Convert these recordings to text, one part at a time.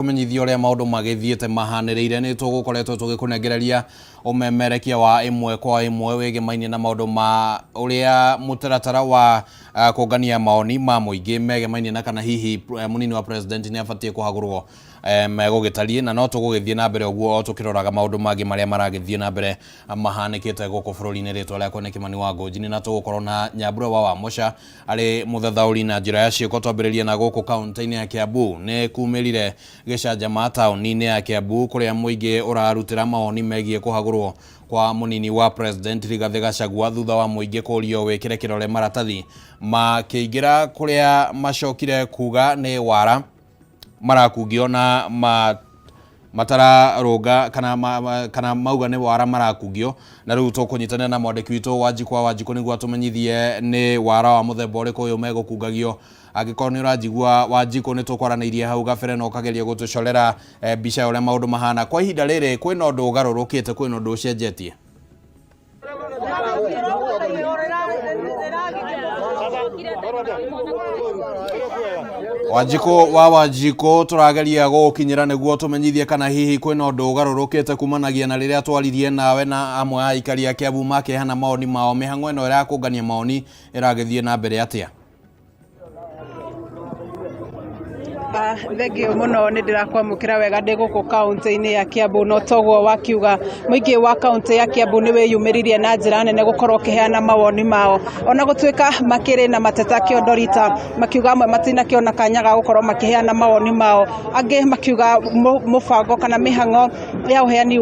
Kũmenyithia ũrĩa maũndũ magĩthiĩte mahanĩrĩire nĩ tũgũkoretwo tũgĩkũnengereria ũmemerekia wa ĩmwe kwa ĩmwe wĩgĩmainie na maũndũ ma ũrĩa mũtaratara wa kũngania maoni ma mũingĩ megemainie na kana hihi mũnini wa president nĩ abatiĩ kũhagũrwo megũgĩtariĩ na no tũgũgĩthiĩ na mbere ũguo o tũkĩroraga maũndũ mangĩ marĩa maragĩthiĩ na mbere mahanĩkĩte gũkũ bũrũri-inĩ. Rĩtwa rĩakwa nĩ Kĩmani wa Ngũnjini na tũgũkorwo na Nyambura wa Wamũca arĩ mũthathaũri na njĩra ya ciĩko. Twambĩrĩrie na gũkũ kaunti-inĩ ya Kiambu. Nĩ kumĩrire gĩcanjama taũni-inĩ ya Kiambu kũrĩa mũingĩ ũrarutĩra mawoni megiĩ kũhagũrwo kwa mũnini wa president Rigathĩ Gachagua thutha wa mũingĩ kũrio wĩkĩre kĩrore maratathi makĩingĩra kũrĩa macokire kuga nĩ wara marakungio na matararũnga kana, kana mauga nĩ wara marakungio. Na rĩu tũkũnyitanĩra na mwandĩki witũ Wanjikũ wa Wanjikũ nĩguo atũmenyithie nĩ wara wa mũthemba ũrĩkũ ũyũ megũkungagio. Angĩkorwo nĩ ũranjigua Wanjikũ, nĩ tũkwaranĩirie hau gabere na ũkageria gũtũcorera mbica ya ũrĩa maũndũ mahana kwa ihinda rĩrĩ. Kwĩna ũndũ ũgarũrũkĩte, kwĩna ũndũ ũcenjetie? Wanjikũ wa Wanjikũ, tũrageria gũgũkinyĩra nĩguo tũmenyithie kana hihi kwĩna ũndũ ũgarũrũkĩte kumanagia na rĩrĩa twaririe nawe na amwe a aikari a Kiambu makĩheana maoni mao. Mĩhang'o ĩno ĩrakũngania maoni ĩragĩthiĩ na mbere atĩa? Thengiũ mũno, nĩ ndĩrakwamũkĩra wega ndĩ gũkũ kaũntĩ-inĩ ya Kiambu. No toguo wakiuga, mũingĩ wa kaũntĩ ya Kiambu nĩ wĩyumĩririe na njĩra nene gũkorwo ũkĩheana mawoni mao, ona gũtuĩka makĩrĩ na mateta kĩondorita, makiuga amwe matinakĩona kanya ga gũkorwo makĩheana mawoni mao, angĩ makiuga mũbango kana mĩhang'o ya ũheani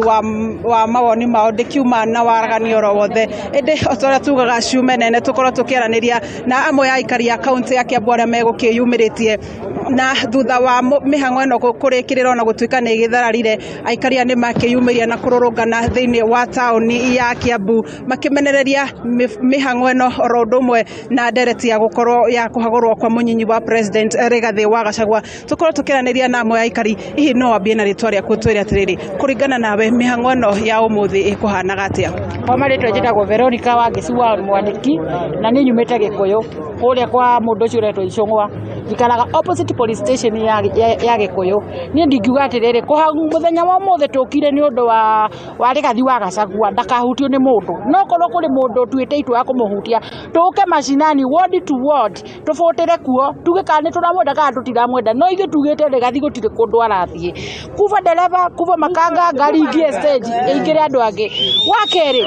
wa mawoni mao ndĩkiuma na waragania oro wothe. Ĩndĩ o ta ũrĩa tugaga ciume nene, tũkorwo tũkĩaranĩria na amwe a aikari a kaũntĩ ya Kiambu arĩa megũkĩyumĩrĩtie na thutha wa mĩhang'o ĩno kũrĩkĩrĩra, ona gũtuĩka nĩ ĩgĩthararire, aikari aya nĩ makĩyumĩria na kũrũrũngana thĩinĩ wa taũni ya Kiambu makĩmenereria mĩhang'o ĩno oro ũndũ ũmwe na ndereti ya gũkorwo ya kũhagũrwo kwa mũnyinyi wa president Rigathĩ wa Gachagua. Tũkorwo tũkĩaranĩria na amwe a aikari. Hihi no wambie na rĩtwa rĩaku, twĩre atĩrĩrĩ, kũringana nawe mĩhang'o ĩno ya ũmũthĩ ĩkũhanaga atĩa? Kwa marĩtwa njĩtagwo Veronica Wangeci wa Mwanĩki, na niĩ nyumĩte Gĩkũyũ kũrĩa kwa mũndũ ũcio ũretwo Icũng'wa. Njikaraga opposite police station ya Gĩkũyũ. Niĩ ndingiuga atĩrĩrĩ, mũthenya wa ũmũthĩ tũkire nĩ ũndũ wa Rigathi wa Gachagua ndakahutio nĩ mũndũ. No korwo kũrĩ mũndũ ũtuĩte itua ya kũmũhutia, tũke macinani, ward to ward, tũbũtĩre kuo, tuge kana nĩ tũramwenda kana tũtiramwenda. No ithuĩ tugĩte Rigathi gũtirĩ kũndũ arathiĩ. Kuba ndereba, kuba makanga, ngari ingie stage ĩingĩre andũ angĩ. Wa kerĩ,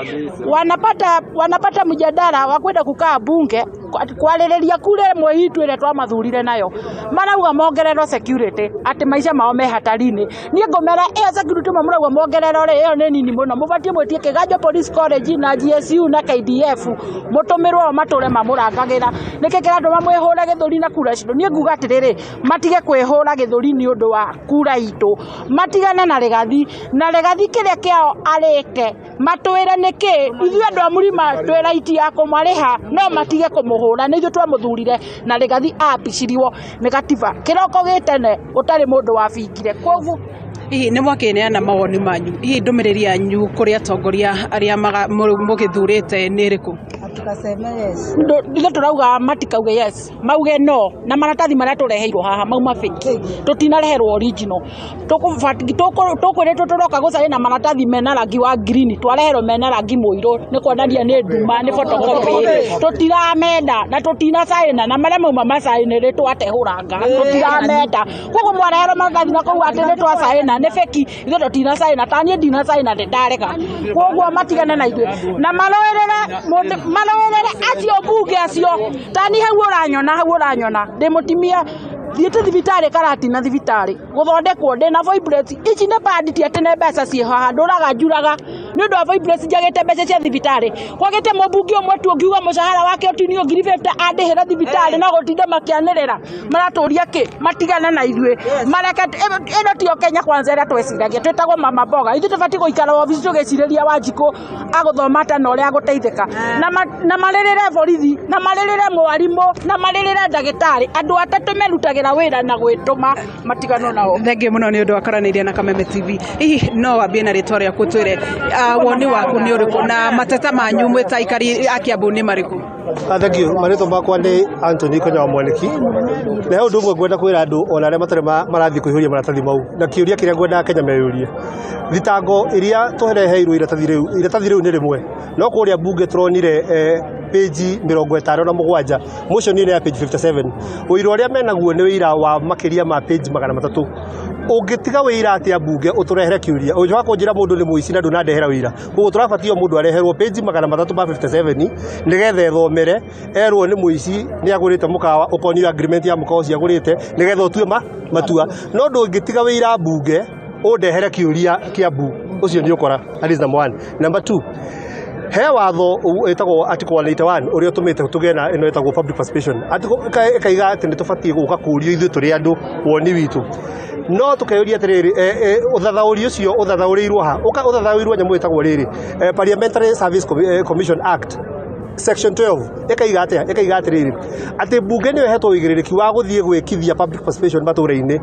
wanapata mjadala wa kwenda kukaa bunge kwarĩrĩria kura ĩmwe itũ ĩrĩa twamathurire nayo. Marauga mongererwo security, atĩ maica mao me hatari-inĩ. Niĩ ngũmera ĩyo security ĩmwe mũrauga mongererwo rĩ, ĩyo nĩ nini mũno. Mũbatiĩ mwĩtie Kĩganjo Police College na GSU na KDF, mũtũmĩrwo o matũre mamũrangagĩra. Nĩkĩ kĩratũma mwĩhũre gĩthũri na kura citũ? Niĩ nguga atĩrĩrĩ, matige kwĩhũra gĩthũri nĩ ũndũ wa kura itũ, matigane na Rigathi, na Rigathi kĩrĩa kĩao arĩte matwĩre nĩkĩ. Ithuĩ andũ a mũrima twĩ right ya kũmarĩha, no matige kũmũhũra. Nĩ ithuĩ twamũthurire na Rigathi apicirio nĩ gatiba kĩroko gĩ tene gũtarĩ mũndũ wabingire. Koguo Hihi nĩ mwakĩneana mawoni manyu, hihi ndũmĩrĩri yanyu kũrĩ atongoria arĩa mũgĩthurĩte nĩ ĩrĩkũ? Ithuĩ tũrauga matikauge yes, mauge no. Na maratathi marĩa tũreheirwo haha mauma fake, tũtinareherwo original. Tũkwĩrĩtwo tũroka gũcaina maratathi mena rangi wa green, twareherwo mena rangi mũirũ, nĩ kuonania nĩ nduma, nĩ photocopy. Tũtiramenda na tũtinacaina, na marĩa mauma macainĩrĩtwo twatehũranga, tũtiramenda. Koguo mwareherwo maratathi na kũu atĩ nĩ twacaina, nĩ fake, ithuĩ tũtinacaina, ta niĩ ndinacaina, nĩ ndarega. Koguo matigane na ithuĩ na marũĩrĩre acio mbunge acio. Ta niĩ hau ũranyona, hau ũranyona ndĩ mũtumia thiĩte thibitarĩ Karatina thibitarĩ gũthondekwo, ndĩna fibroids. Ici nĩ pad, ti atĩ nĩ mbeca ciĩ haha, ndũraga njuraga nĩ ũndũ wa fibroids, njagĩte mbeca cia thibitarĩ. Kwagĩte mũmbunge ũmwe tu ũngiuga mũcahara wake ũtinio 50,000 andĩhĩre thibitarĩ, no gũtinda makĩanĩrĩra maratũria kĩ? Matigane na ithuĩ, mareke. Ĩno tiyo Kenya Kwanza ĩrĩa tweciragia. Twĩtagwo mama mboga, ithuĩ tũbatiĩ gũikara wabici tũgĩcirĩria Wanjikũ agũthoma atĩa na ũrĩa agũteithĩka, na marĩrĩre borithi, na marĩrĩre mwarimũ, na marĩrĩre ndagĩtarĩ, andũ atatũ merutagĩra wĩra na gwĩtũma, matiganwo nao. Thengiũ mũno nĩ ũndũ wa kwaranĩria na Kameme TV. Hihi no wambie na rĩtwa rĩaku, twĩre Woni waku nĩ ũrĩkũ na mateta manyu mwĩ ta aikari a Kiambu nĩ marĩkũ? Thank you. Marĩtwa makwa nĩ Anthony Konya wa Mwaniki. Na he ũndũ ũmwe ngwenda kwĩra andũ ona arĩa matarĩ marathiĩ kũihũria maratathi mau, na kĩũria kĩrĩa ngwendaga Kenya meyũrie. Thitango iria tũreheirwo iratathi rĩu, iratathi rĩu nĩ rĩmwe, no kũrĩa mbunge tũronire page 57, motion ĩno ya page 57. Ũira ũrĩa menaguo nĩ ũira wa makĩria ma page 300. Ũngĩtiga wĩira atĩa mbunge ũtũrehere kĩũria? Ũngĩcoka kũnjĩra mũndũ nĩ mũici na ndũnandehera wĩira. Koguo tũrabatie o mũndũ areherwo page 357 nĩgetha ethomere, erwo nĩ mũici nĩ agũrĩte mũkawa, ũkonio agreement ya mũkawa ũcio agũrĩte nĩgetha ũtue matua. No ndũngĩtiga wĩira mbunge ũndehere kĩũria kĩa mbu, ũcio nĩ ũkora. That is number one. Number two, he watho wĩtagwo Article 181 ũrĩa ũtũmĩte tũgĩe na ĩno ĩtagwo public participation. Article ĩkaiga atĩ nĩ tũbatiĩ gũka kũũrio ithuĩ tũrĩ andũ woni witũ. No tũkeyũria atĩrĩrĩ, ũthathaũri ũcio ũthathaũrĩirwo ha? Ũthathaũrĩirwo nyamũ ĩtagwo rĩrĩ, Parliamentary Service Commission Act Section 12 ĩkaiga atĩa? Ĩkaiga atĩrĩrĩ, atĩ mbunge nĩyo ĩhetwo ũigĩrĩrĩki wa gũthiĩ gwĩkithia public participation matũra-inĩ,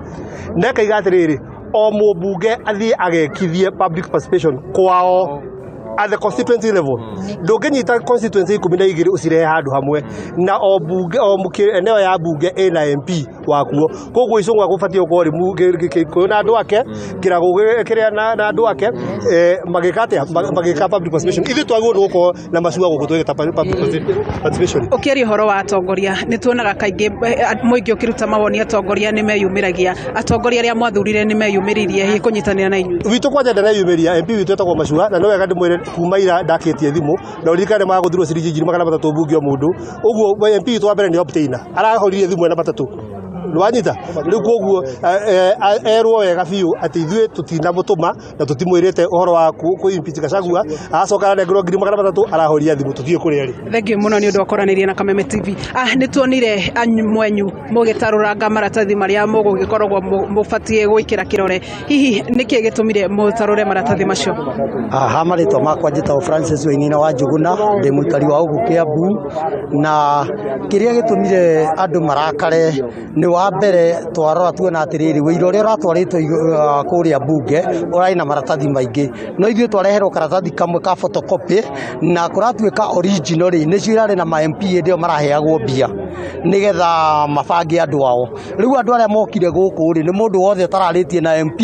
na ĩkaiga atĩrĩrĩ, o mũmbunge athiĩ agekithie public participation kwao at the constituency level. Ndũngĩnyita constituency 12 ũcirehe handũ hamwe, na o bunge o eneo ya bunge ĩna MP wakuo. Koguo Icũng'wa gũbatiĩ gũkorwo rĩ Gĩkũyũ na andũ ake, Kĩragũ kĩrĩa na andũ ake, magĩka atĩa? Magĩka public participation. Ithuĩ twagĩrĩirwo nĩ gũkorwo na macua gũkũ tũgĩta public participation. Ũkĩaria ũhoro wa atongoria, nĩ tuonaga kaingĩ mũingĩ ũkĩruta mawoni, atongoria nĩ meyumĩragia. Atongoria arĩa mwathurire nĩ meyumĩririe hihi kũnyitanĩra na inyuĩ? Witũ kwanja ndaneyumĩria, MP witũ etagwo Macua, na nĩ wega ndĩmwĩre kuma ira ndakĩtie thimũ, na ũririkane magũthirwo ciringi 300,000 mbunge o mũndũ. Ũguo MP witũ wa mbere nĩ obtainer, arahũrire thimũ ena matatũ. Wanyita rĩu koguo erwo wega biũ atĩ ithuĩ tũtinamũtũma na tũtimwĩrĩte ũhoro wa kũ impeach Gachagua, acoka aranengerwo 300,000 arahũria thimũ tũtiũĩ kũrĩa arĩ. Thank you mũno nĩ ũndũ wa kwaranĩria na Kameme TV. Nĩ tuonire mwenyu mũgĩtarũranga maratathi marĩa mũgũgĩkoragwo mũbatiĩ gwĩkĩra kĩrore. Hihi nĩkĩ gĩtũmire mũtarũre maratathi macio? Ha marĩtwa makwa njĩtagwo Francis Wainaina wa Njuguna, ndĩ mũikari wa gũkũ Kiambu, na kĩrĩa gĩtũmire andũ marakare nĩ wa mbere twarora tuona atĩrĩrĩ, wĩira ũrĩa ũratwarĩtwo kũrĩa mbunge ũrarĩ na maratathi maingĩ, no ithuĩ twareherwo karatathi kamwe ka photocopy, na kũratuĩka original rĩ nĩcio irarĩ na ma MP hĩndĩ ĩyo maraheagwo mbia nĩgetha mabange andũ ao. Rĩu andũ arĩa mokire gũkũ rĩ nĩ mũndũ wothe ũtararĩtie na MP,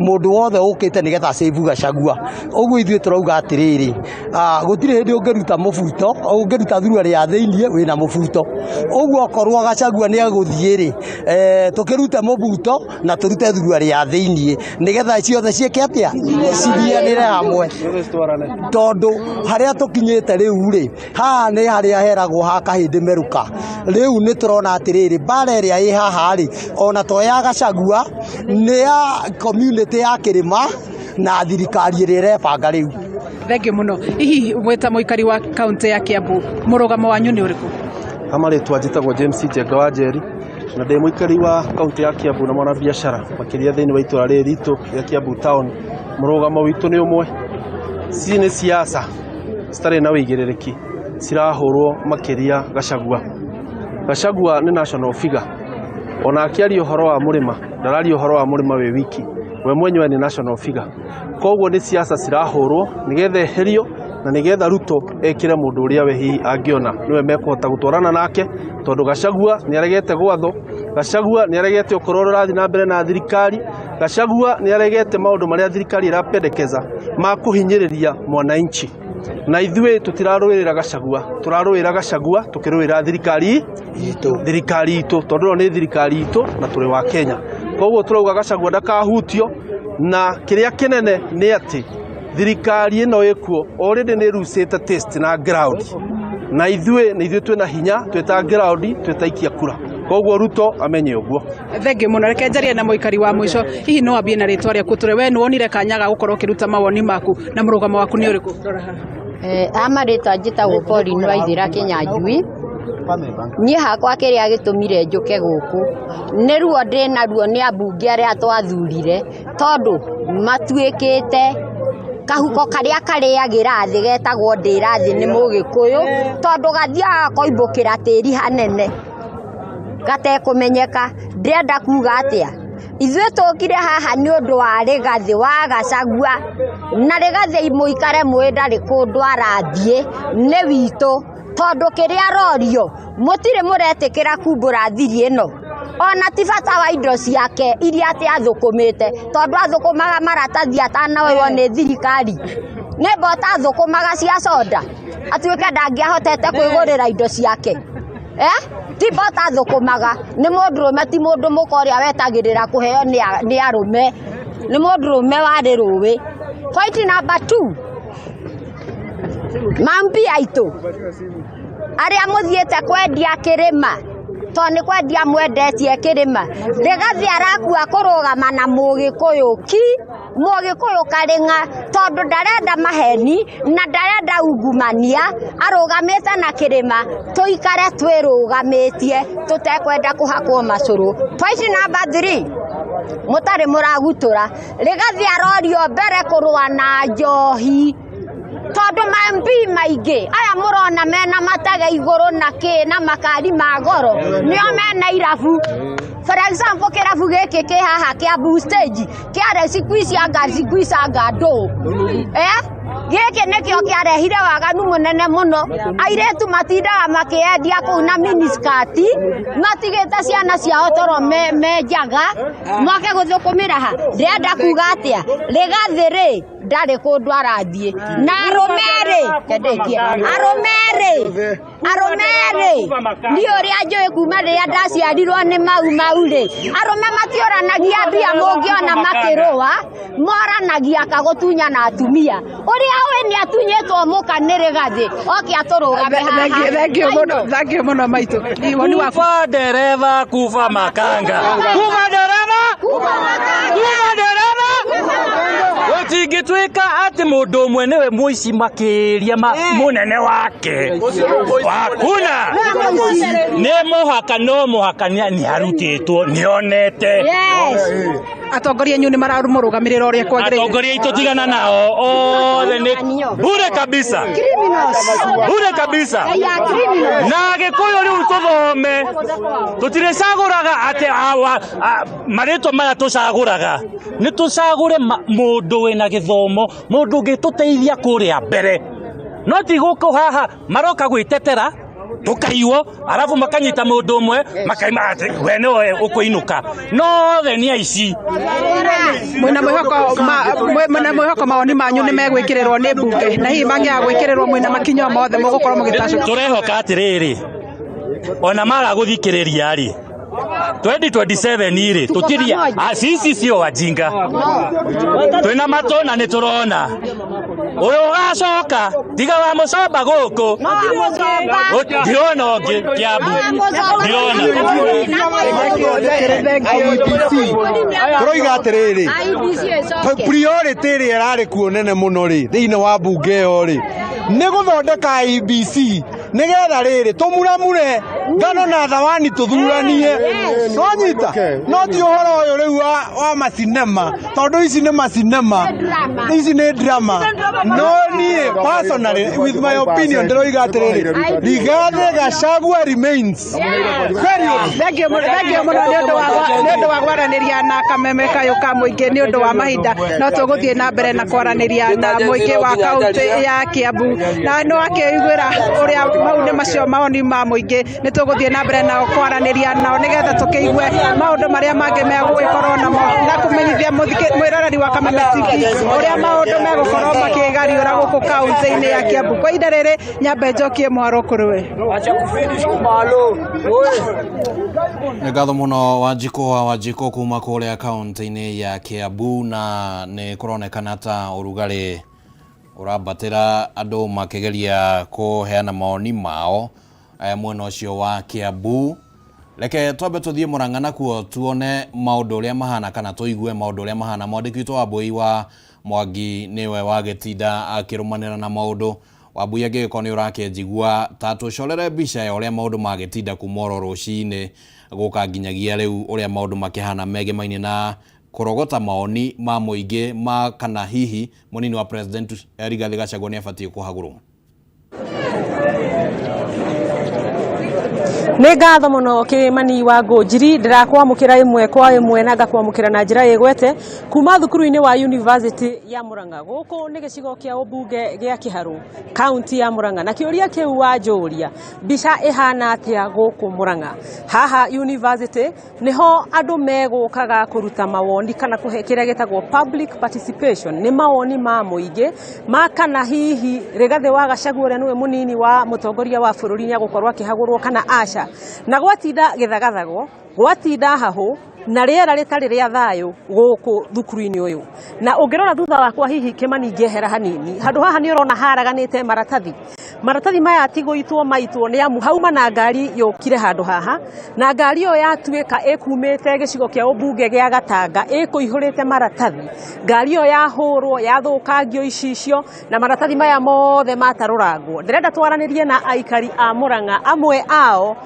mũndũ wothe ũkĩte nĩgetha save Gachagua. Ũguo ithuĩ tũrauga atĩrĩrĩ, gũtirĩ hĩndĩ ũngĩruta mũbuto, ũngĩruta thuruarĩ ya thĩiniĩ wĩna mũbuto. Ũguo okorwo Gachagua nĩ egũthiĩ rĩ, tũkĩrute mũbuto na tũrute thuruarĩ ya thĩiniĩ nĩgetha ciothe ciĩke atĩa, cithianĩre hamwe, tondũ harĩa tũkinyĩte rĩu rĩ, haha nĩ harĩa heragwo ha kahĩndĩ merũka. Rĩu nĩ tũrona atĩrĩrĩ, mbara ĩrĩa ĩ haha rĩ, ona to ya Gachagua, nĩ ya community ya kĩrĩma na thirikari ĩrĩa ĩrebanga rĩu. Thank you mũno. Hihi mwĩ ta mũikari wa kaunti ya Kiambu, mũrũgamo wanyu nĩ ũrĩkũ? Ha marĩtwa njĩtagwo James Njenga wa Njeri, na ndĩ mũikari wa kaunti ya Kiambu na mwanabiacara makĩria thĩinĩ wa itũra rĩrĩ ritũ rĩa Kiambu town. Mũrũgamo witũ nĩ ũmwe, ci nĩ siasa citarĩ na ũigĩrĩrĩki cirahũrwo makĩria Gachagua. Gachagua nĩ national figure, ona akĩaria ũhoro wa mũrĩma ndararia ũhoro wa mũrĩma wĩ wiki, we mwenyewe nĩ national figure. Koguo nĩ siasa cirahũrwo nĩgetha eherio na nĩgetha Ruto ekĩre mũndũ ũrĩa we hihi angĩona nĩwe mekũhota gũtwarana nake, tondũ Gachagua nĩ aregete gwatho, Gachagua nĩ aregete ũkorwo ũrathiĩ na mbere na thirikari, Gachagua nĩ aregete maũndũ marĩa thirikari ĩrapendekeza ma kũhinyĩrĩria mwananchi. Na ithuĩ tũtirarũĩrĩra Gachagua, tũrarũĩra Gachagua tũkĩrũĩra thirikari itũ, thirikari itũ, tondũ ĩno nĩ thirikari itũ na tũrĩ wa Kenya. Koguo tũrauga Gachagua ndakahutio, na kĩrĩa kĩnene nĩ atĩ thirikari ĩno ĩkuo already nĩ ĩrucĩte taste na ground, na ithuĩ nĩ ithuĩ twĩna hinya, twĩta ground, twĩta ikia kura. Koguo Ruto amenye ũguo. Thank you mũno. Reke njarie na mũikari wa mũico. Hihi no wambie na rĩtwa rĩaku tũre, we nĩ wonire kanya ga gũkorwo ũkĩruta mawoni maku na mũrũgamo waku nĩ ũrĩkũ? Rora haha. Ha marĩtwa njĩtagwo Pauline Waithera Kĩnyanjui. Niĩ hakwa kĩrĩa gĩtũmire njũke gũkũ nĩ ruo ndĩnaruo nĩ ambunge arĩa twathurire, tondũ matuĩkĩte kahuko karĩa karĩagĩra thĩ getagwo ndĩra thĩ nĩ mũgĩkũyũ, tondũ gathiaga koimbũkĩra tĩri hanene gatekũmenyeka. Ndĩrenda kuga atĩa? Ithuĩ tũkire haha nĩ ũndũ wa Rigathĩ wa Gachagua, na Rigathĩ mũikare mũĩ ndarĩ kũndũ arathiĩ, nĩ witũ, tondũ kĩrĩa arorio mũtirĩ mũretĩkĩra kumbũra thiri ĩno. Ona ti bata wa indo ciake iria atĩ athũkũmĩte, tondũ athũkũmaga maratathi atanoywo nĩ thirikari. Nĩ mbota athũkũmaga cia soda, atuĩke ndangĩahotete kwĩgũrĩra indo ciake. Eh? Ti mbota athũkũmaga, nĩ mũndũrũme ti mũndũ mũka ũrĩa wetagĩrĩra kũheo nĩ arũme. Nĩ mũndũrũme warĩ rũĩ. Point number 2, mambi aitũ arĩa mũthiĩte kwendia kĩrĩma, tondũ nĩ kwendia mwendetie kĩrĩma, Rigathĩ arakua kũrũgama na Mũgĩkũyũ ki, Mũgĩkũyũ karĩng'a, tondũ ndarenda maheni na ndarenda ungumania, arũgamĩte na kĩrĩma, tũikare twĩrũgamĩtie tũtekwenda kũhakwo macũrũ. Point number 3, mũtarĩ mũragutũra, Rigathĩ arorio mbere kũrũa na njohi, tondũ ma MP maingĩ aya mũrona mena matege igũrũ na kĩ na makari ma goro nĩo mena irabu. For example, kĩrabu gĩkĩ kĩ haha kĩa Blue Stage kĩarĩ siku ici anga siku ici anga ndũ, gĩkĩ nĩkĩo kĩarehire waganu mũnene mũno. Airĩtu matindaga makĩendia kũu na miniskirt, matigĩte ciana ciao toro me njaga, moke gũthũkũmĩra ha. Ndĩrenda kuga atĩa, Rigathĩ rĩ ndarĩ kũndũ arathiĩ, na arũme rĩ, kendĩkie, arũme rĩ, arũme rĩ, niĩ ũrĩa njũĩ kuma rĩrĩa ndaciarirwo nĩ mau mau rĩ, arũme matiũranagia mbia, mũngĩona makĩrũa moranagia kagũtunyana atumia. Ũrĩa ũĩ nĩ atunyĩtwo mũka nĩ Rigathĩ, oke atũrũgame haha. Thank you mũno, thank you mũno maitũ. Woni waku? Kufa dereva, kufa makanga. Kufa dereva, kufa dereva. Gũtingĩtuĩka atĩ mũndũ ũmwe nĩwe mũici makĩria mũnene wake. Hakuna. Nĩ mũhaka, no mũhaka nĩ arutĩtwo, nĩonete. Atongoria anyu nĩ maramũrũgamĩrĩra ũrĩa kwagĩrĩire? Atongoria aitũ tigana nao othe nĩ bure kabisa, bure kabisa. Na Gĩkũyũ rĩu tũthome, tũtirĩcagũraga atĩ marĩtwa maya tũcagũraga, nĩ tũcagũre mũndũ wĩna gĩthomo, mũndũ ũngĩtũteithia kũrĩa mbere. No ti gũkũ haha maroka gwĩtetera tũkaiywo, arabu makanyita mũndũ ũmwe makaima atĩ we nĩwe ũkũinũka, no othe nĩ aici. Mwĩna mwĩhoko mwĩna mwĩhoko mawoni manyu nĩ megwĩkĩrĩrwo nĩ mbunge, na hihi mangĩaga gwĩkĩrĩrwo mwĩna makinya mothe mũgũkorwo mũgĩtacũka? Tũrehoka atĩrĩrĩ, ona maga gũthikĩrĩria rĩ, 2027 rĩ, tũtiria sisi sio wajinga, twĩna matũ na nĩ tũrona ũyũ ũgacoka tiga wa mũcomba gũkũ, ndirona ũngĩ Kiambu, ndirona. IEBC tũroiga atĩrĩrĩ, priority ĩrĩa ĩrarĩ kuo nene mũno rĩ thĩinĩ wa mbunge ĩyo rĩ nĩ gũthondeka IEBC nĩgetha rĩrĩ tũmuramure ngano na thawani tũthuranie, nwanyita, no ti ũhoro ũyũ rĩu wa macinema, tondũ ici nĩ macinema, ici nĩ drama. No niĩ personally, with my opinion, ndĩroiga atĩrĩrĩ, Rigathĩ Gachagua remains. Thank you mũno, thank you mũno nĩ ũndũ wa kwaranĩria na kameme kayũ ka mũingĩ. Nĩ ũndũ wa mahinda no tũgũthiĩ na mbere na kwaranĩria na mũingĩ wa kaũntĩ ya Kiambu, na nĩ wakĩiguĩra ũrĩa mau nĩ macio mawoni ma mũingĩ. Nĩ tũgũthiĩ na mbere na kwaranĩria nao nĩgetha tũkĩigue maũndũ marĩa mangĩ megũgĩkorwo namo na kũmenyithia mwĩroreri wa Kameme TV ũrĩa maũndũ megũkorwo makĩgariũra gũkũ kaũntĩ-inĩ ya Kiambu. Kwa ihinda rĩrĩ nyambe njokie mwaro kũrĩ we. Nĩ ngatho mũno Wanjikũ wa Wanjikũ kuma kũrĩa kaũntĩ-inĩ ya Kiambu, na nĩ kũronekana ta ũrugarĩ ũrambatĩra andũ makĩgeria kũheana mawoni mao mwena ũcio wa Kiambu. Reke twambe tũthiĩ Murang'a nakuo tuone maũndũ ũrĩa mahana, kana tũigue maũndũ ũrĩa mahana. Mwandĩki witũ Wambui wa Mwangi nĩwe wagĩtinda akĩrũmanĩra na maũndũ. Wambui, angĩgĩkorwo nĩ ũrakĩnjigua, ta tũcorere mbica ya ũrĩa maũndũ magĩtinda kuma oro rũcinĩ gũka nginyagia rĩu, ũrĩa maũndũ makĩhana megemaine na kũrogota maoni ma mũingĩ ma kana hihi mũnini wa president Rigathĩ Gachagua nĩ abatiĩ kũhagũrwo. Nĩ ngatho mũno Kĩmani wa Ngũnjiri, ndĩrakwamũkĩra ĩmwe kwa ĩmwe na ngakwamũkĩra na njĩra ĩgwete kuma thukuru-inĩ wa University ya Murang'a. Gũkũ nĩ gĩcigo kĩa ũmbunge gĩa Kĩharũ, kaunti ya Murang'a, na kĩũria kĩu wanjũria, mbica ĩhana atĩa gũkũ Murang'a? Haha university nĩho andũ megũkaga kũruta mawoni kana kũhe kĩrĩa gĩtagwo public participation, nĩ mawoni ma mũingĩ ma kana hihi Rigathĩ wa Gachagua ũrĩa nĩwe mũnini wa mũtongoria wa bũrũri nĩegũkorwo akĩhagũrwo kana aca. Na gwatinda gĩthagathago, gwatinda hahũ na rĩera rĩtarĩ rĩa thayũ gũkũ thukuru-inĩ ũyũ. Na ũngĩrora thutha wakwa hihi Kĩmani ngĩehera hanini, handũ haha nĩ ũrona haraganĩte maratathi. Maratathi maya ti gũitwo maitwo nĩ amu hauma na ngari yũkire handũ haha, na ngari ĩyo yatuĩka ĩkumĩte gĩcigo kĩa ũmbunge gĩa Gatanga ĩkũihũrĩte maratathi. Ngari ĩyo yahũrwo, yathũkangio icicio na maratathi maya mothe matarũrangwo. Ndĩrenda twaranĩrie na aikari a Murang'a, amwe ao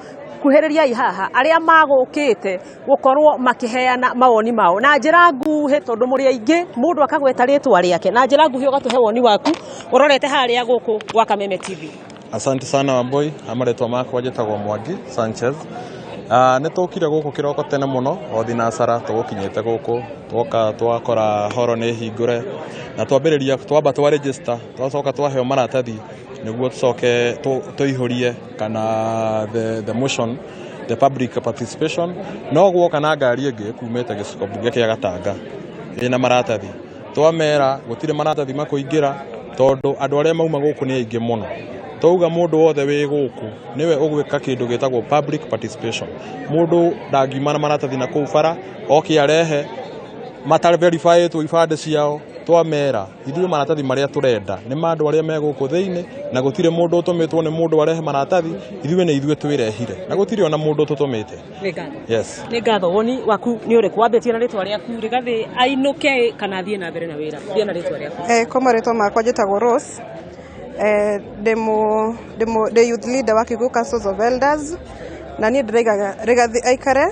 kuhĩrĩriai haha, arĩa magũkĩte gũkorwo makĩheana mawoni mao na njĩra nguhĩ, tondũ mũrĩ aingĩ, mũndũ akagweta rĩtwa rĩake na njĩra nguhĩ, ũgatũhe woni waku ũrorete harĩa gũkũ gwa Kameme TV. Asante sana Wambui, marĩtwa makwa njĩtagwo Mwangi Sanchez. Nĩ tũkire gũkũ kĩroko tene mũno o thinacara tũgũkinyĩte gũkũ, twoka twakora horo nĩ hingũre na twambĩrĩria twamba twa register, twacoka twaheo maratathi nĩguo tũcoke tũihũrie kana the motion, the public participation. No guoka na ngari ĩngĩ kumĩte gĩcigo mbunge kĩa Gatanga ĩna maratathi, twamera gũtirĩ maratathi makũingĩra tondũ andũ arĩa mauma gũkũ nĩ aingĩ mũno. Twauga mũndũ wothe wĩ gũkũ nĩwe ũgwĩka kĩndũ gĩtagwo public participation. Mũndũ ndangiuma na maratathi na kũu bara oke arehe matarĩ verifyĩtwo ibandĩ ciao. Twamera ithuĩ maratathi marĩa tũrenda nĩ ma andũ arĩa me gũkũ thĩinĩ, na gũtirĩ mũndũ ũtũmĩtwo nĩ mũndũ arehe maratathi, ithuĩ nĩ ithuĩ twĩrehire na gũtirĩ ona mũndũ ũtũtũmĩte. Nĩ ngatho. Yes. Nĩ ngatho. Woni waku nĩ ũrĩkũ? Wambĩtie na rĩtwa rĩaku, Rigathĩ ainũke kana athiĩ na mbere na wĩra? Thiĩ na rĩtwa rĩaku. Kwa marĩtwa makwa njĩtagwo Rose. Ndĩ youth leader wa Kikuyu Councils of Elders, na niĩ ndĩraiga Rigathĩ aikare,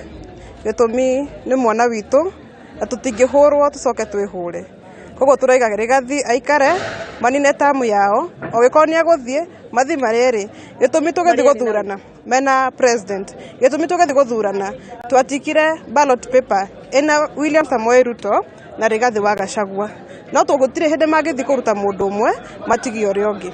gĩtũmi nĩ mwana witũ na tũtingĩhũrwo tũcoke twĩhũre. Koguo tũraiga Rigathĩ aikare, manine tamu yao, ogĩkorwo nĩ egũthiĩ mathiĩ marĩ erĩ. Gĩtũmi tũgĩthiĩ gũthurana mena president, gĩtũmi tũgĩthiĩ gũthurana twatikire ballot paper ĩna William Samoei Ruto na Rigathĩ wa Gachagua, no tũgũtirĩ hĩndĩ mangĩthiĩ kũruta mũndũ ũmwe matigie ũrĩa ũngĩ.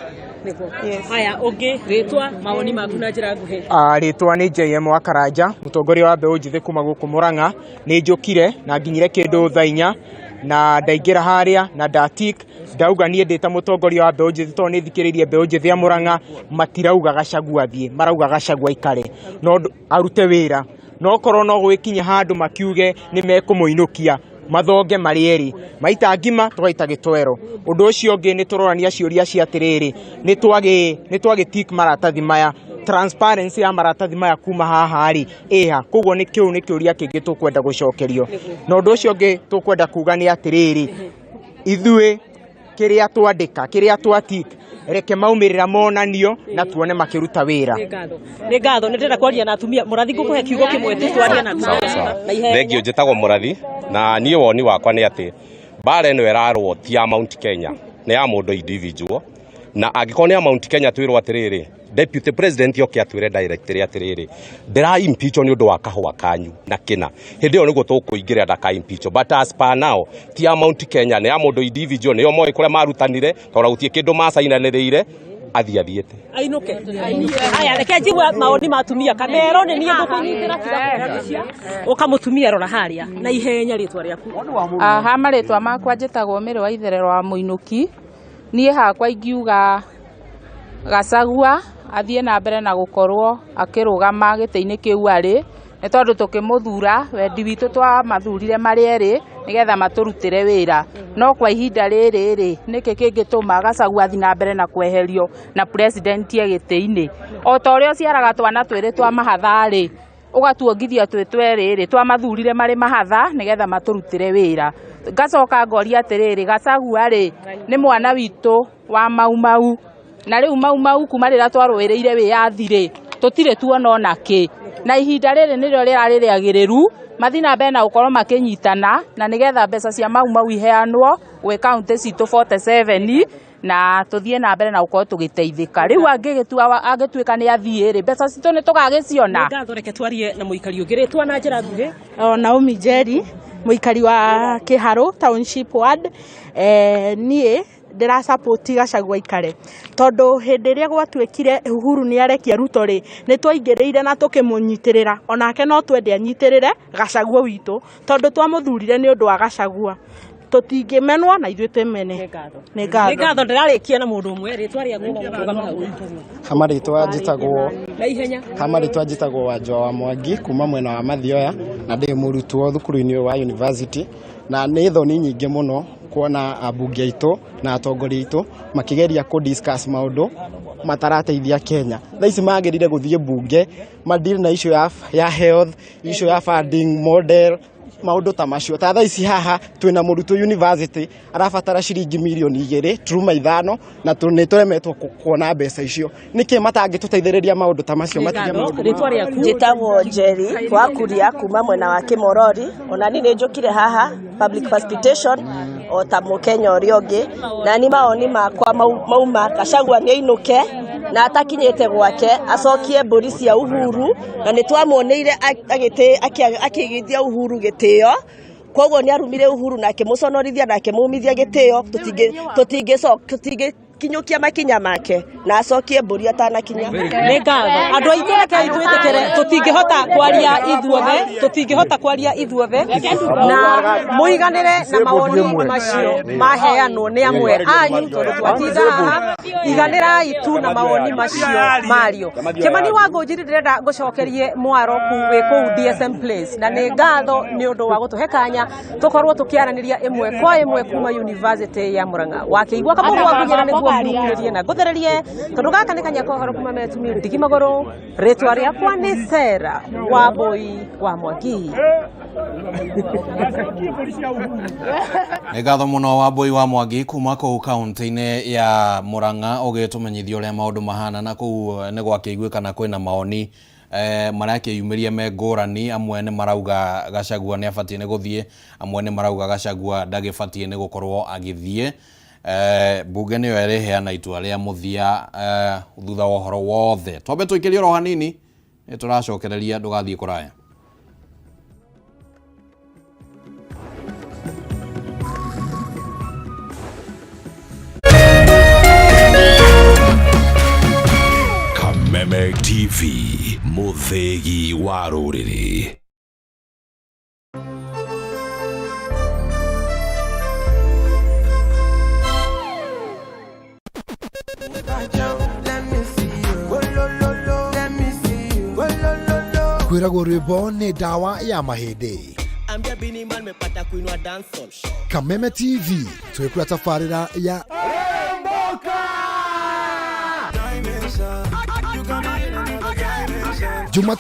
Yes. Haya, ũngĩ rĩtwa, mawoni maku na njĩra nguhĩ. Rĩtwa nĩ JM wa Karanja, mũtongoria wa mbeũ njĩthĩ kuma gũkũ Murang'a. Nĩ njũkire na nginyire kĩndũ thaa 4 na ndaingĩra harĩa na ndatik ndauga niĩ ndĩ ta mũtongoria wa mbeũ njĩthĩ, tondũ nĩ thikĩrĩirie mbeũ njĩthĩ ya Murang'a matirauga Gachagua athiĩ, marauga Gachagua aikare no arute wĩra, no korwo no gũgĩkinya handũ makiuge nĩ mekũmũinũkia mathonge marĩ erĩ, maita ngima tũgaita gĩtoero. Ũndũ ũcio ũngĩ nĩ tũrorania ciũria cia atĩrĩrĩ, nĩ twagĩ tick maratathi maya, transparency ya maratathi maya kuma haha rĩ ĩha, koguo nĩ kĩu nĩ kĩũria kĩngĩ tũkwenda gũcokerio. Na ũndũ ũcio ũngĩ tũkwenda kuga nĩ atĩrĩrĩ, ithuĩ kĩrĩa twandĩka, kĩrĩa twatik, reke maumĩrĩra monanio na tuone makĩruta wĩra. Nĩ ngatho. Nĩ ndĩrenda kwaria na atumia. Mũrathi, ngũkũhe kiugo kĩmwe tu twarie na atumia. Na ihenya. Thengio. Njĩtagwo Mũrathi na niĩ woni wakwa nĩ atĩ mbara ĩno ĩrarwo ti ya Mount Kenya, nĩ ya mũndũ individual, na angĩkorwo nĩ ya Mount Kenya twĩrwo atĩrĩrĩ, deputy president oke atwĩre directly atĩrĩrĩ, ndĩra impeach nĩ ũndũ wa kahũa kanyu na kĩna, hĩndĩ ĩyo nĩguo tũkũingĩrĩra ndaka impeach. But as per now ti ya Mount Kenya, nĩ ya mũndũ individual, nĩo moĩ kũrĩa marutanire, tondũ gũtirĩ kĩndũ macainanĩrĩire, athiĩ athiĩte. Ainũke. Haya, reke njigue mawoni ma atumia. Kamero nĩ niĩ ngũkũnyitĩra, tiga kũgucia ũka mũtumia, rora harĩa na ihenya, rĩtwa rĩaku. Ha marĩtwa makwa njĩtagwo Mĩrĩ wa Itherero wa Mũinũki. Niĩ hakwa ingiuga Gachagua athiĩ na mbere na gũkorwo akĩrũgama gĩtĩ-inĩ kĩu arĩ, nĩ tondũ tũkĩmũthura wendi witũ twamathurire marĩ erĩ nĩgetha matũrutĩre wĩra. No kwa ihinda rĩrĩ rĩ, nĩkĩ kĩngĩtũma Gachagua athiĩ na mbere na kweherio na president e gĩtĩ-inĩ? O ta ũrĩa ũciaraga twana twĩrĩ twa mahatha rĩ, ũgatuongithia twĩ twerĩ rĩ, twamathurire marĩ mahatha nĩgetha matũrutĩre wĩra. Ngacoka ngoria atĩrĩrĩ, Gachagua rĩ nĩ mwana witũ wa Mau Mau, na rĩu Mau Mau kuma rĩrĩa twarũĩrĩire wĩyathi rĩ, tũtirĩ tuona ona kĩ, na ihinda rĩrĩ nĩrĩo rĩrarĩ rĩagĩrĩru mathiĩ na mbere na gũkorwo makĩnyitana na nĩgetha mbeca cia Mau Mau iheanwo gwĩ kaunti citũ 47. Na tũthiĩ na mbere na gũkorwo tũgĩteithĩka. Rĩu angĩgĩtua angĩtuĩka nĩ athiĩ rĩ, mbeca citũ nĩ tũgagĩciona? Nĩ ngatho, reke twarie na mũikari ũngĩ, rĩtwa na njĩra nguhĩ. O Naomi Njeri, mũikari wa Kĩharũ Township Ward. Niĩ ndĩra support Gachagua aikare, tondũ hĩndĩ ĩrĩa gwatuĩkire Uhuru nĩ arekia Ruto rĩ, nĩ twaingĩrĩire na tũkĩmũnyitĩrĩra. Onake no twende anyitĩrĩre Gachagua witũ, tondũ twamũthurire nĩ ũndũ wa Gachagua. Tũtingĩmenwo na ithuĩ twĩmene. Nĩ ngatho. Nĩ ngatho. Ndĩrarĩkia na mũndũ ũmwe, rĩtwa rĩaku na rũgama hau. Hamarĩtwa njĩtagwo na ihenya. Hamarĩtwa njĩtagwo Wanjwa wa Mwangi kuma mwena wa Mathioya, na ndĩ mũrutwo thukuru-inĩ ũyũ wa university, na nĩ thoni nyingĩ mũno kuona ambunge aitũ na atongoria aitũ makĩgeria kũ discuss maũndũ matarateithia Kenya. Thaa ici magĩrĩire gũthiĩ mbunge madeal na issue ya health, issue ya funding model, maũndũ ta macio. Ta thaa ici haha twĩna mũrutwo university arabatara ciringi mirioni 2.5, na nĩ tũremetwo kuona mbeca icio. Nĩkĩ matangĩtũteithĩrĩria maũndũ ta macio, matige maũndũ? Rĩtwa rĩaku. Njĩtagwo Njeri wa Kuria kuma mwena wa Kimorori. Ona niĩ nĩ njũkire haha public participation o ta mũkenya ũrĩa ũngĩ, na ni mawoni makwa mauma Gachagua nĩ ainũke, na atakinyĩte gwake acokie mbũri cia Uhuru, na nĩ twamuoneire akĩgithia Uhuru gĩtĩo. Koguo nĩ arumire Uhuru na akĩmũconorithia na akĩmumithia gĩtĩo. Tũtingĩkinyũkia makinya make, na acokie mbũri atanakinya. Nĩ ngatho. Andũ aitũ, rekei twĩtĩkĩre, tũtingĩhota kwaria ithuothe, tũtingĩhota kwaria ithuothe, na mũiganĩre na mawoni macio maheanwo nĩ amwe anyu, tondũ twatinda haha. Iganĩrai tu na mawoni macio mario. Kĩmani wa Ngũnjiri, ndĩrenda ngũcokerie mwaro ku wĩ kũu DSM Place, na nĩ ngatho nĩ ũndũ wa gũtũhe kanya tũkorwo tũkĩaranĩria ĩmwe kwa ĩmwe kuma University ya Murang'a. Wakĩigua kamũgwa ngunyĩra nĩguo mũrukĩrie na ngũthererie, tondũ gaka nĩ kanya ka ũhoro kuma Metumi ndigi magũrũ. Rĩtwa rĩakwa nĩ Sera Wambui wa Mwangi. Nĩ ngatho mũno Wambui wa Mwangi kuma kũu kaunti-inĩ ya Murang'a, ũgĩtũmenyithia ũrĩa maũndũ mahana na kũu nĩ gwakĩiguĩkana kwĩna maoni marakĩyumĩria me ngũrani. Amwe nĩ marauga Gachagua nĩ abatiĩ nĩ gũthiĩ, amwe nĩ marauga Gachagua ndagĩbatiĩ nĩ gũkorwo agĩthiĩ. Bunge nĩyo ĩrĩheana itua rĩa mũthia thutha wa ũhoro wothe. Twambe tũikĩrie oro hanini, nĩ tũracokereria, ndũgathiĩ kũraya. Kameme TV, mũthĩgi wa rũrĩrĩ. Kwĩragwo rwĩmbo nĩ ndawa ya mahĩndĩ. Ambia Bini Man mepata kuinua dancehall. Kameme TV twĩkũra tabarĩra ya Juma.